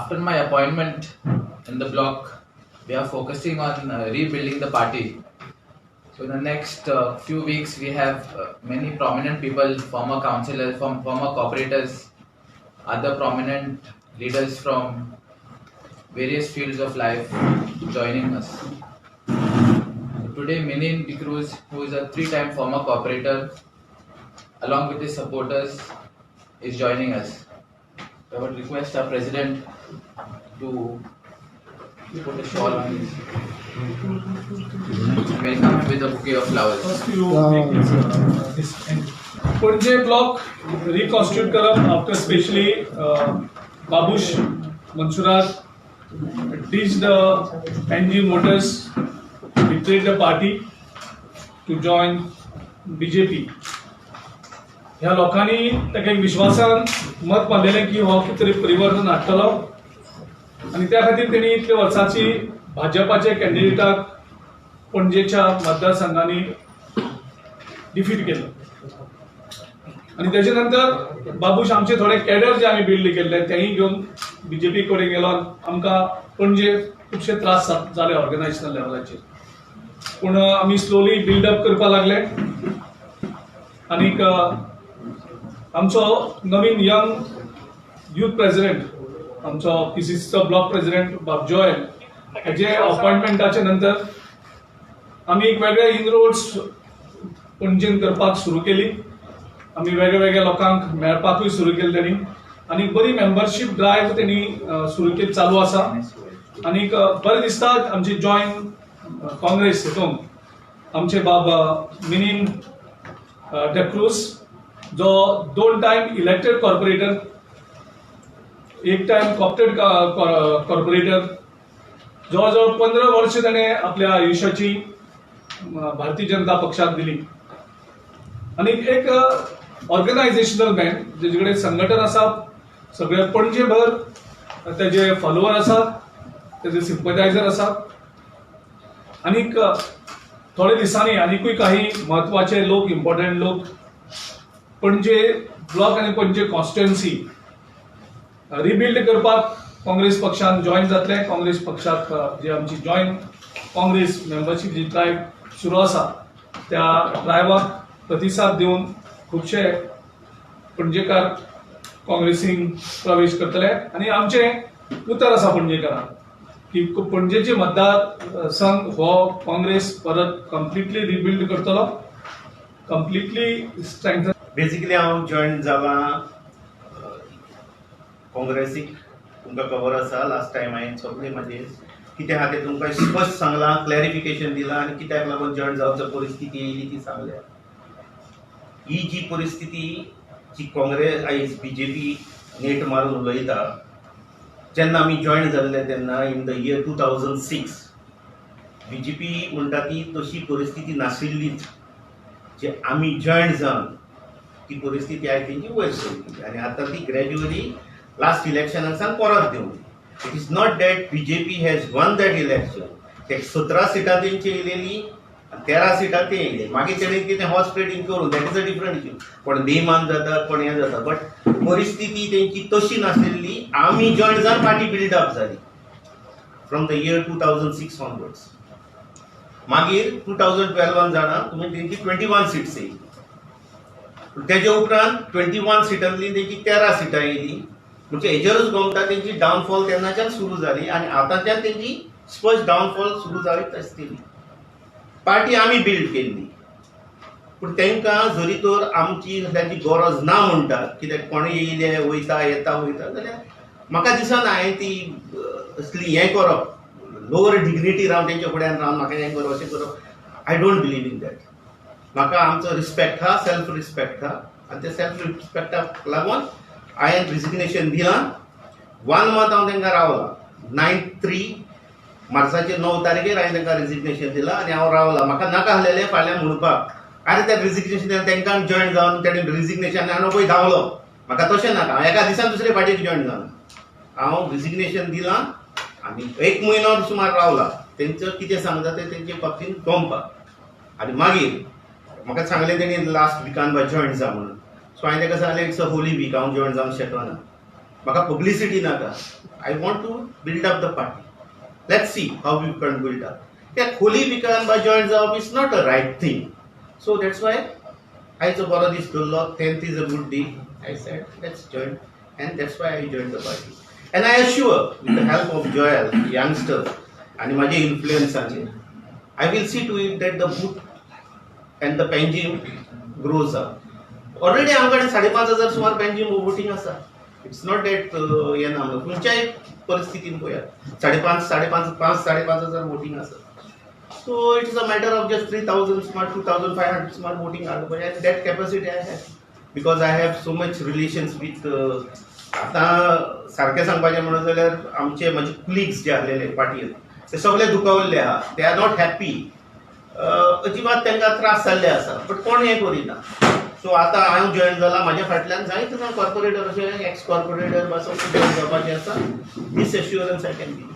After my appointment in the block, we are focusing on rebuilding the party. So in the next few weeks, we have many prominent people, former councillors, former corporators, other prominent leaders from various fields of life joining us. So today, Minin D'Cruz, who is a three-time former corporator, along with his supporters, is joining us. I would request our president to put a shawl on his and welcome him with a bouquet of flowers. First you make this end. Panaji block reconstitute करप after specially Babush Monserrate ditched the NG Motors, betrayed the party to join BJP. ह्या लोकांनी ताका एक विश्वासान मत मारलेलें की हो कितें तरी परिवर्तन हाडटलो आनी त्या खातीर तेणी इतले वर्सांची भाजपाच्या कॅन्डिडेटाक पणजेच्या मतदारसंघांनी डिफीट केलो. आनी तेजे नंतर बाबूश आमचे थोडे कॅडर जे आमी बिल्ड केल्ले तेय घेवन बीजेपी कडेन गेलो. आमकां पणजे खुबशे त्रास जाले ऑर्गनायजेशन लेवलाचेर, पूण आमी स्लोली बिल्डअप करपाक लागले. आनीक आमचो नवीन यंग युथ प्रेसिडेंट, आमचो पीसीसीचो ब्लॉक प्रेसिडेंट बाब जोएल हेजे अपॉयंटमेंटाचे नंतर आमी एक वेगळे इनरोड्स पणजेन करपाक सुरू केली. आमी वेगळे वेगळे लोकांक मेळपाकूय सुरू केली तेणी आनी बरी मेंबरशीप ड्रायव्ह तेणी सुरू केली, चालू आसा. आनीक बरें दिसता, आमची जॉयन काँग्रेस हितून आमचे बाब मिनीन डेक्रूज, जो दोन टायम इलेक्टेड कॉर्पोरेटर, एक टायम कॉप्टेड कॉर्पोरेटर, जवळ जवळ 15 वर्ष ताणें आपल्या आयुष्याची भारतीय जनता पक्षाक दिली आनी एक ऑर्गनायझेशनल मॅन, जेजे कडेन संघटन आसा, सगळे पणजेभर तेजे फॉलोवर आसात, तेजे सिम्पथायझर आसात. आनीक थोडे दिसांनी आनिकूय काही म्हत्वाचे लोक, इम्पॉर्टंट लोक पणजे ब्लॉक आनी पणजे कॉन्स्टिट्युएन्सी रिबिल्ड करपाक काँग्रेस पक्षान जॉयन जातले. काँग्रेस पक्षाक जी आमची जॉयन काँग्रेस मेंबरशीप जी ड्रायव्ह सुरू आसा, त्या ड्रायव्हाक प्रतिसाद दिवन खुबशे पणजेकार काँग्रेसीन प्रवेश करतले. आनी आमचें उतर आसा पणजेकारांक की पणजेचे मतदार संघ हो काँग्रेस परत कंप्लिटली रिबिल्ड करतलो, कंप्लिटली स्ट्रेंथन. बेसिकली हांव जॉयन जाला काँग्रेसीक. तुमकां खबर आसा, लास्ट टायम हांवें सगळें म्हाजें कितें आहा तें तुमकां स्पश्ट सांगलां, क्लॅरिफिकेशन दिलां आनी कित्याक लागून जॉयन जावचो परिस्थिती येयली ती सांगल्या. ही जी परिस्थिती जी काँग्रेस आयज बीजेपी नेट मारून उलयता, जेन्ना आमी जॉयन जाल्ले तेन्ना in the year 2006 BJP म्हणटा ती तशी परिस्थिती नाशिल्लीच. जे आमी जॉयन जावन ती परिस्थिती आयज तेंची वयर सरली आनी आतां ती ग्रॅज्युअली लास्ट इलेक्शनाक सावन परत देंवली. It is not that BJP has won that election. ते 17 सिटां तेंची येयलेली, 13 सिटां ते येयले. मागीर तेणी कितें हॉर्स ट्रेडींग करून, that is a different issue. कोण बेमान जाता, कोण हें जाता, बट परिस्थिती तेंची तशी नाशिल्ली. आमी जॉयन जावन पार्टी बिल्डअप जाली from the year 2006 onwards. मागीर 2012न जाणा तुमी, तेंची 21 सिट्स येयली. तेजे उपरांत 21 सिटांतली तेंची 13 सिटां येयली. म्हणजे हेजेरूच गोमता तेंची डावनफॉल तेन्नाच्यान सुरू जाली आनी आतांच्यान तेंची स्पश्ट डावनफॉल सुरू जायत आसतली. पार्टी आमी बिल्ड केल्ली, पूण तांकां जरी तर आमची तांची गरज ना म्हणटात, कित्याक कोणूय येयले वयता येता वयता, जाल्यार म्हाका दिसना हांवें ती असली हें करप, लोवर डिग्निटी रावन तेंच्या फुड्यान रावन म्हाका हें करप, अशें करप, I don't believe in that. म्हाका आमचो रिस्पेक्ट आहा, सेल्फ रिस्पेक्ट आहा आनी त्या सेल्फ रिस्पेक्टाक लागून हांवें रिजिग्नेशन दिलां. वन मंथ हांव तांकां रावलां. 9/3, मार्चाचे 9 तारखेर हांवें तांकां रिजिग्नेशन दिलां आनी हांव रावलां. म्हाका नाका आसलेलें फाल्यां म्हणपाक, आरे, त्या रिजिग्नेशन तांकां जॉयन जावन तेणें रिजिग्नेशन आनी पळय धांवलो. म्हाका तशें नाका. हांव एका दिसान दुसरे पार्टीक जॉयन जाना. हांव रिजिग्नेशन दिलां आनी एक म्हयनो सुमार रावला, तेंचो कितें सांगता तें तेंचे बाबतींत गमपाक. आनी मागीर म्हाका सांगलें तेणी, लास्ट विकान बा जॉयन जा म्हणून. सो हांवें ताका सांगलें, it's a holy week, हांव जॉयन जावंक शकना, म्हाका पब्लिसिटी नाका. I want to build up the party. Let's see how you can build up. त्या खोली बिकान बा जॉईन जावप is not a right thing. So that's why आयचो बरो दीस धरलो. 10th is a good day. I said, let's join, and that's why I join the party. And I assure, with the help of Joel, youngster आनी म्हाजे इन्फ्लुयन्साचेर, I will see to it that the booth and the Panjim grows up. Already आमकडे 5,500 सुमार Panjim voting आसा. It's not that हें ना म्हणून. खंयच्याय परिस्थितीन पळयात, 5.5, 5.5, 5, 5,500 voting आसा. So it is a matter of just 3,000 सुमार, 2,500 सुमार वोटींग हाडपाचें, and that capacity I have because I have so much relations with. आतां सारकें सांगपाचें म्हणत जाल्यार आमचे म्हजे कुलिग्स जे आसलेले पार्टीन ते सगळे दुखावल्ले आहा. They are not happy. अजिबात तांकां त्रास जाल्ले आसा, बट कोण हें करिना. सो आतां हांव जॉयन जाला, म्हाज्या फाटल्यान जायते जाण कॉर्पोरेटर अशे एक्स कॉर्पोरेटर बा सगळे जॉयन जावपाचे आसा. This assurance I can give.